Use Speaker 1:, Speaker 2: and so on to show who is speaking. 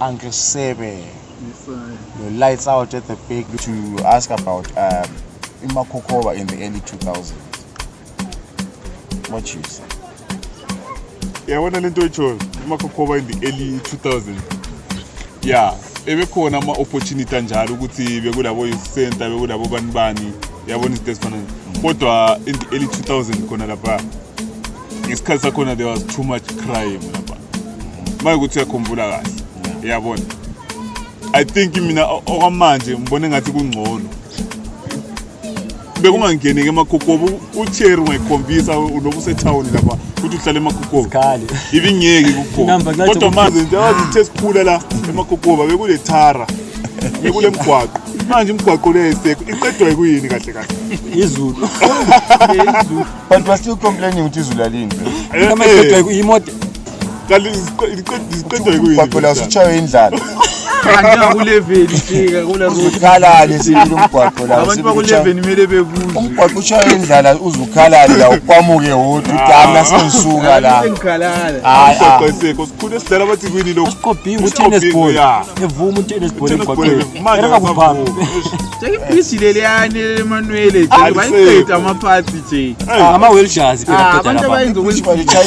Speaker 1: Uncle Sebe, no lights out at the back to ask about iMakhokhoba in the early 2000s. What you say?
Speaker 2: Yabona lento oyitshoyo, iMakhokhoba in the early 2000, ya, ebekhona ama-opportunity anjalo ukuthi bekulabo youth center, bekulabo bani bani, yabona, izinto ezifana. Kodwa in the early 2000 khona lapha, ngesikhathi sakhona, there was too much crime lapha, maye ukuthi uyakhumbula kahle, yabona. I think mina okwamanje ngibona engathi kungcono bekungangeneki eMakhokhoba. Ucheri ungayikhombisa noba usethawuni lapha ukuthi uhlala eMakhokhoba,
Speaker 3: Sikhali.
Speaker 2: Ibingeke kukhona.
Speaker 3: Inamba ngathi
Speaker 2: Kodwa manje nje yazi, ithe sikhula la eMakhokhoba bekule thara, bekule mgwaqo. Manje imigwaqo leyo isekho, iqedwa yikuyini kahle kahle?
Speaker 3: Izulu.
Speaker 1: But we're still complaining ukuthi izulu alini.
Speaker 3: Noma iqedwa imoto.
Speaker 2: Kanti ziqedwa yikuyini?
Speaker 1: Umgwaqo la usutshaywe indlala.
Speaker 4: Anjengakuleveli fika kula road.
Speaker 1: Uzukhalale sibili umgwaqo la.
Speaker 4: Abantu
Speaker 1: sibili
Speaker 4: bakuleveni kumele bebuzwe.
Speaker 1: Umgwaqo utshaywe indlala, uzukhalale la, ukwamuke wodwa uthi, "Hayi, mina sengisuka la."
Speaker 4: Sengikhalala.
Speaker 1: Hayi,
Speaker 2: Umgwaqo
Speaker 1: ah.
Speaker 2: isekho, sikhule sidlala bathi kuyini lokhu?
Speaker 3: Usiqobhinga u-tennis ball.
Speaker 2: Ya.
Speaker 3: Evuma u-tennis ball
Speaker 2: Tennis ball,
Speaker 3: emgwaqweni.
Speaker 2: manje
Speaker 3: Erakakuphamba.
Speaker 4: Jake, ibhisi leliyani emanuele
Speaker 2: Ah,
Speaker 4: nje, bayiqeda amaphathi nje.
Speaker 3: Ama-wheelchairs phela
Speaker 4: Ah,
Speaker 3: kuqeda
Speaker 4: abantu
Speaker 3: lapha.
Speaker 4: abayenza
Speaker 1: Ukuthi balitshaya.